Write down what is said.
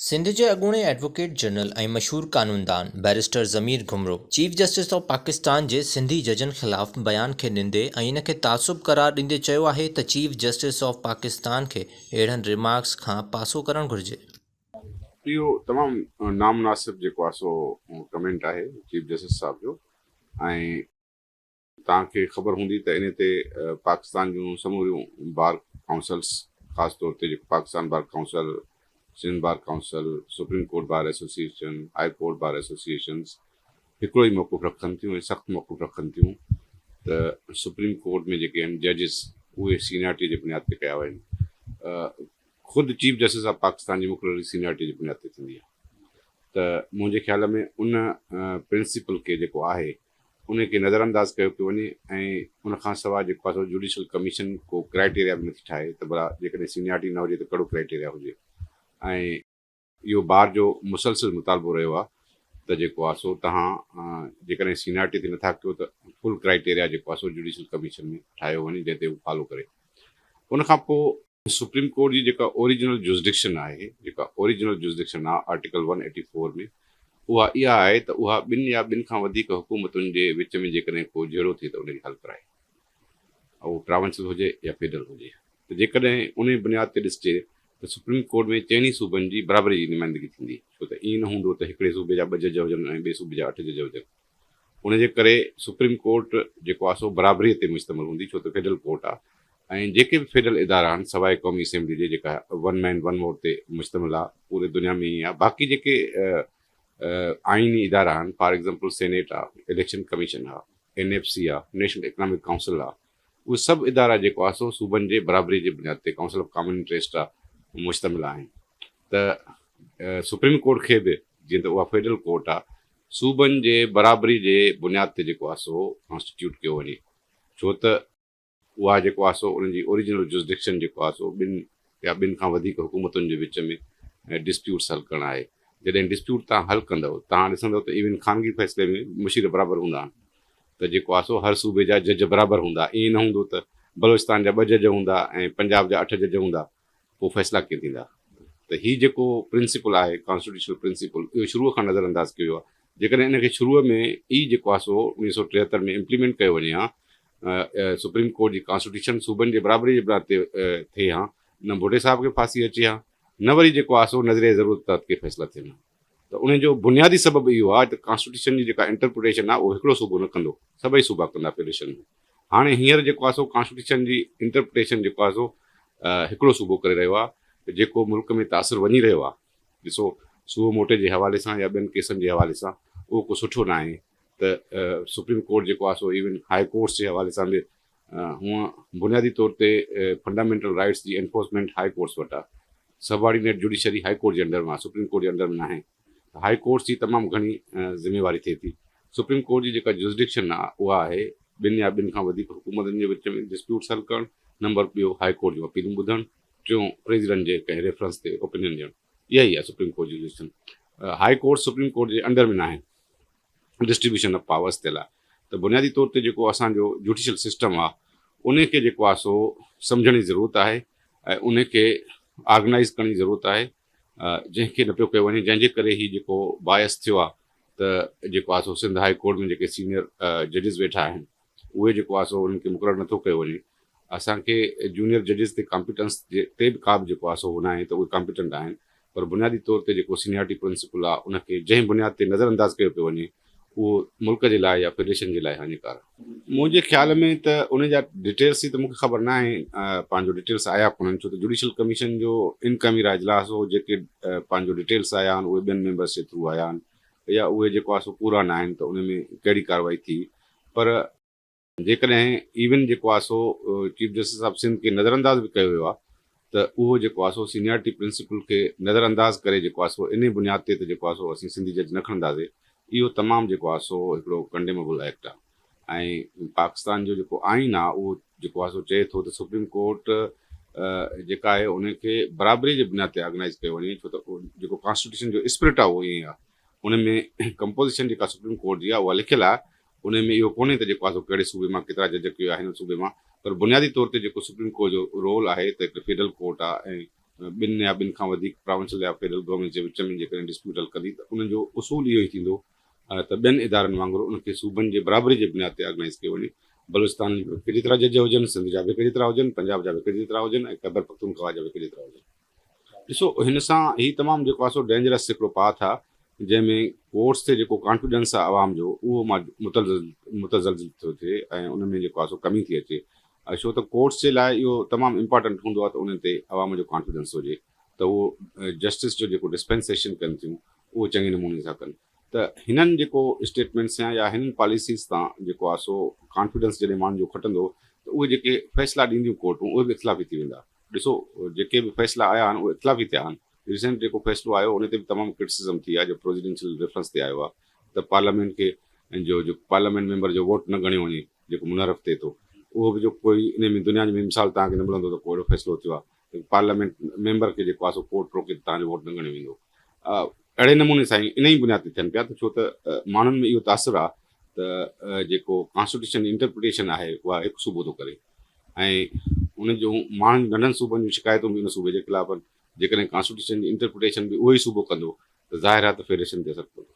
سنڌ جي اڳوڻي advocate general ۽ مشهور قانوندان barrister Zamir Ghumro chief justice of Pakistan جي سنڌي ججن خلاف بيان کي نندي ۽ ان کي تعصب قرار ڏيندي چيو آهي ته چيف جسٽس آف پاڪستان کي اهڙن ريمارڪس کان پاسو ڪرڻ گهرجي. اهو تمام نامناسب جيڪو آهي سو ڪمينٽ آهي چيف جسٽس صاحب جو ۽ توهان کي خبر هوندي ته انهي تي پاڪستان جون سموريون بار ڪائونسلز خاص طور تي جيڪو Pakistan bar council, Sindh bar council, supreme court bar association, high court bar associations هڪڙو ئي موقف رکن ٿيون ۽ سخت موقف رکن ٿيون ته سپريم ڪورٽ ۾ جيڪي آهن ججز اهي سينيارٽي جي بنياد تي ڪيا وڃن. خود چيف جسٽس آف پاڪستان جي مقرري سينيارٽي جي بنياد تي ٿيندي آهي ته منهنجي خيال ۾ ان پرنسپل کي جيڪو آهي ان کي نظرانداز ڪيو پيو وڃي ۽ ان کان سواء جيڪو آهي سو جوڊيشل ڪميشن ڪو ڪرائيٽيريا به نٿي ٺاهي ته ڀلا جيڪڏهن سينيارٽي نه هجي ته ڪهڙو ڪرائيٽيريا هجي ۽ اهو بار جو مسلسل مطالبو رهيو آهي ته جيڪو آهي سو توهان جيڪڏهن سينيارٽي تي نٿا ڪيو ته فل ڪرائيٽيريا جيڪو آهي سو جوڊيشل ڪميشن ۾ ٺاهيو وڃي جنهن تي هو فالو ڪري ان کان پوء سپريم ڪورٽ جي جيڪا اوريجنل جوزڊڪشن آهي، جيڪا اوريجنل جوزڊڪشن آهي آرٽيڪل ون ايٽي فور ۾ اها اها آهي ته اها ٻن يا ٻن کان وڌيڪ حڪومتن جي وچ ۾ جيڪڏهن ڪو جهيڙو ٿئي ته ان کي حل ڪرائي اهو پراونشل هجي يا فيڊرل هجي ته جيڪڏهن انهي بنياد تي ڏسجي ته سپريم ڪورٽ ۾ چئني صوبن جي برابري جي نمائندگي ٿيندي ڇو ته ائين نه هوندو ته هڪڙي صوبي جا ٻه جج هجن ۽ ٻئي صوبي جا اٺ جج هجن ان جي ڪري سپريم ڪورٽ جيڪو آهي سو برابريء تي مشتمل هوندي ڇو ته فيڊرل ڪورٽ آهي ۽ جيڪي به فيڊرل ادارا آهن سواء قومي اسيمبلي جي جيڪا ون مين ون ووٽ تي مشتمل آهي پوري دنيا ۾ ائين آهي باقي جيڪي آئيني ادارا آهن فار ايگزامپل سينيٽ آهي اليڪشن ڪميشن آهي اين ايف سي آهي نيشنل اڪنامڪ ڪائونسل آهي اهي سڀ ادارا جيڪو آهي سو صوبن جي برابري جي بنياد تي ڪائونسل آف ڪامن انٽريسٽ آهي مشتمل آهن ته سپريم ڪورٽ کي به جيئن ته اها فيڊرل ڪورٽ آهي صوبن جي برابري جي بنياد تي جيڪو آهي سو ڪانسٽيٽيوٽ ڪيو وڃي ڇو ته اها جيڪو آهي سو انهن جي اوريجنل جوزڊڪشن جيڪو آهي سو ٻن يا ٻن کان وڌيڪ حڪومتن جي وچ ۾ ڊسپيوٽس حل ڪرڻ آهي جڏهن ڊسپيوٽ توهان حل ڪندؤ توهان ڏسندؤ ته ايون خانگي فيصلي ۾ مشير برابر هوندا آهن ته جيڪو آهي سو هر صوبي جا جج برابر هوندا ائين نه هوندو ته بلوچستان جا ٻه جج هوندا ۽ پنجاب جا اٺ جج هوندا پوء فيصلا ڪيئن ٿيندا ته هي جيڪو پرنسپل آهي ڪانسٽيٽيوشنل پرنسپل اهو شروع کان نظر انداز ڪيو ويو آهي جيڪڏهن ان کي شروع ۾ ئي جيڪو آهي سو 1973 ۾ امپليمينٽ ڪيو وڃي ها سپريم ڪورٽ جي ڪانسٽيٽيوشن صوبن جي برابري جي بنياد تي ٿئي ها نه ڀٽي صاحب کي ڦاسي اچي ها نه وري جيڪو آهي سو نظريه ضرورت تحت ڪي فيصلا ٿين ها ته ان جو بنيادي سبب اهو آهي ته ڪانسٽيٽيوشن جي جيڪا انٽرپريٽيشن آهي اهو هڪڙو صوبو نه ڪندو سڀئي صوبا ڪندا فيڊريشن ۾ هاڻي هينئر جيڪو آهي سو ڪانسٽيٽيوشن جي انٽرپريٽيشن جيڪو آهي سو هڪڙو صوبو ڪري رهيو آهي ته جيڪو ملڪ ۾ تاثر وڃي رهيو آهي ڏسو سوئو موٽي جي حوالي سان يا ٻين ڪيسن جي حوالي سان اهو ڪو سٺو نه آهي ته سپريم ڪورٽ جيڪو آهي سو ايون هاء ڪورٽس جي حوالي سان به هونء بنيادي طور تي فنڊامينٽل رائٽس جي انفورسمينٽ هاء ڪورٽس وٽ آهي. Sub ordinate judiciary high court جي انڊر ۾ آهي، سپريم ڪورٽ جي انڊر ۾ ناهي ته هاء ڪورٽس جي تمام گهڻي ذميواري ٿئي ٿي. سپريم ڪورٽ جي جيڪا جوزڊڪشن آهي اها آهي ٻن يا ٻن کان وڌيڪ حڪومتن جي وچ ۾ ڊسپيوٽس حل ڪرڻ، نمبر ٻيو هاء ڪورٽ جون اپيلون ٻڌڻ، ٽيون پريزيڊنٽ جي ڪنهن ريفرنس تي اوپينين ڏيڻ. اها ئي آهي سپريم ڪورٽ جي جوزڊڪشن. هاء ڪورٽ سپريم ڪورٽ جي انڊر ۾ ناهي. ڊسٽريبيوشن آف پاورس تي لاء ته بنيادي طور تي جيڪو اسان جو جوڊيشل سسٽم آهي ان کي جيڪو آهي سو سمجهڻ جي ضرورت آهي ۽ ان کي آرگنائز ڪرڻ جي ضرورت آهي جنهن کي نه پيو ڪيو وڃي جنهن جي ڪري هي جيڪو باعث ٿيو آهي ته جيڪو آهي سو سنڌ هاء ڪورٽ ۾ جيڪي سينيئر ججز ويٺا آهن اهي جيڪو آهي سو انهن کي مقرر نٿو ڪيو وڃي اسان کي جونيئر ججز تي ڪامپيٽنس تي به ڪا به جيڪو آهي سو هو ناهي ته اهي ڪامپيٽنٽ آهن پر بنيادي طور تي جيڪو سينيارٽي پرنسپل آهي ان کي جنهن بنياد تي نظر انداز ڪيو پيو وڃي اهو ملڪ جي لاء يا فيڊريشن جي لاء هاڃيڪار آهي. منهنجي خيال ۾ ته ان جا ڊيٽيلس جي ته مون کي خبر ناهي پنهنجو ڊيٽيلس آيا ڪونهن ڇو ته جوڊيشل ڪميشن جو ان ڪئميرا اجلاس هو جيڪي پنهنجو ڊيٽيلس آيا آهن اهي ٻين ميمبرس جي ٿرو آيا آهن يا اهي جيڪو آهي سو پورا ناهن ته ان ۾ ڪهڙي ڪارروائي ٿي پر جيڪڏهن ايون جيڪو آهي سو چيف جسٽس آف سنڌ کي نظر انداز به ڪيو ويو آهي ته اهو جيڪو آهي سو سينيارٽي پرنسپل کي نظر انداز ڪري جيڪو آهي سو انهي بنياد تي ته جيڪو آهي سو اسين سنڌي جج نه کڻنداسي اهو تمام جيڪو آهي سو هڪڙو ڪنڊيمبل ايڪٽ آهي ۽ پاڪستان جو جيڪو آئين آهي اهو جيڪو آهي سو چئي ٿو ته سپريم ڪورٽ جيڪا آهي ان کي برابري جي بنياد تي آرگنائز ڪيو وڃي ڇو ته جيڪو ڪانسٽيٽيوشن جو اسپرٽ آهي اهو ائين آهي ان ۾ ڪمپوزيشن جيڪا سپريم ڪورٽ جي آهي اها لکيل آهي انهي ۾ اهو ڪونهي ته جيڪو آهي سو ڪهڙي صوبي مان ڪيترا جج ڪيو آهي هن صوبي مان پر بنيادي طور تي جيڪو سپريم ڪورٽ جو رول آهي ته هڪ فيڊرل ڪورٽ آهي ۽ ٻن يا ٻن کان وڌيڪ پراونشل يا فيڊرل گورنمينٽ جي وچ ۾ جيڪڏهن ڊسپيوٽ حل ڪندي ته ان جو اصول اهو ئي ٿيندو ته ٻين ادارن وانگر ان کي صوبن جي برابري جي بنياد تي آرگنائيز ڪيو وڃي. بلوچستان جا به هڪ جيترا جج هجن، سنڌ جا به هڪ جيترا هجن، پنجاب جا به هڪ جيترا هجن ۽ خيبر پختونخوا جا به هڪ جيترا هجن. ڏسو هن سان هي تمام جيڪو آهي سو ڊينجرس هڪڙو پاٿ آهي جنهن ۾ ڪورٽس تي جيڪو ڪانفيڊنس آهي عوام جو اهو متزلزل ٿو ٿئي ۽ ان ۾ جيڪو آهي سو ڪمي ٿي اچي ڇو ته ڪورٽس جي لاء اهو تمام امپارٽنٽ هوندو آهي ته انهن تي عوام جو ڪانفيڊنس هجي ته اهو جسٽس جو جيڪو ڊسپينسيشن ڪن ٿيون اهو چڱي نموني سان ڪن ته هنن جيڪو اسٽيٽمينٽس يا هنن پاليسيز تان جيڪو آهي سو ڪانفيڊنس جڏهن ماڻهن جو کٽندو ته اهي جيڪي فيصلا ڏينديون ڪورٽون اهي به اختلافي ٿي ويندا ڏسو جيڪي به فيصلا آيا آهن اهي اختلافي ٿيا آهن ريسينٽ جيڪو فيصلو آيو ان تي به تمام ڪرٽسزم ٿي آهي جو پريزيڊنشل ريفرنس تي آيو آهي ته پارليامينٽ کي جو جو پارليامينٽ ميمبر جو ووٽ نه ڳڻيو وڃي جيڪو منحرف ٿئي ٿو اهو به جو ڪوئي انهي ۾ دنيا ۾ مثال توهان کي نه ملندو ته ڪو اهڙو فيصلو ٿيو آهي ته پارليامينٽ ميمبر کي جيڪو آهي سو ڪورٽ روڪي ته توهان جو ووٽ نه ڳڻيو ويندو. اهڙي نموني سان ئي انهي بنياد تي ٿين پيا ته ڇو ته ماڻهن ۾ اهو تاثر آهي ته جيڪو ڪانسٽيٽيوشن جي انٽرپريٽيشن آهي اها هڪ صوبو ٿو ڪري ۽ ان جون ماڻهن جون ننڍن صوبن جون شڪايتون به ان صوبي جي خلاف آهن جيڪڏهن ڪانسٽيٽيوشن جي انٽرپريٽيشن به اهو ئي صوبو ڪندو ته ظاهر آهي ته فيڊريشن تي اثر پوندو.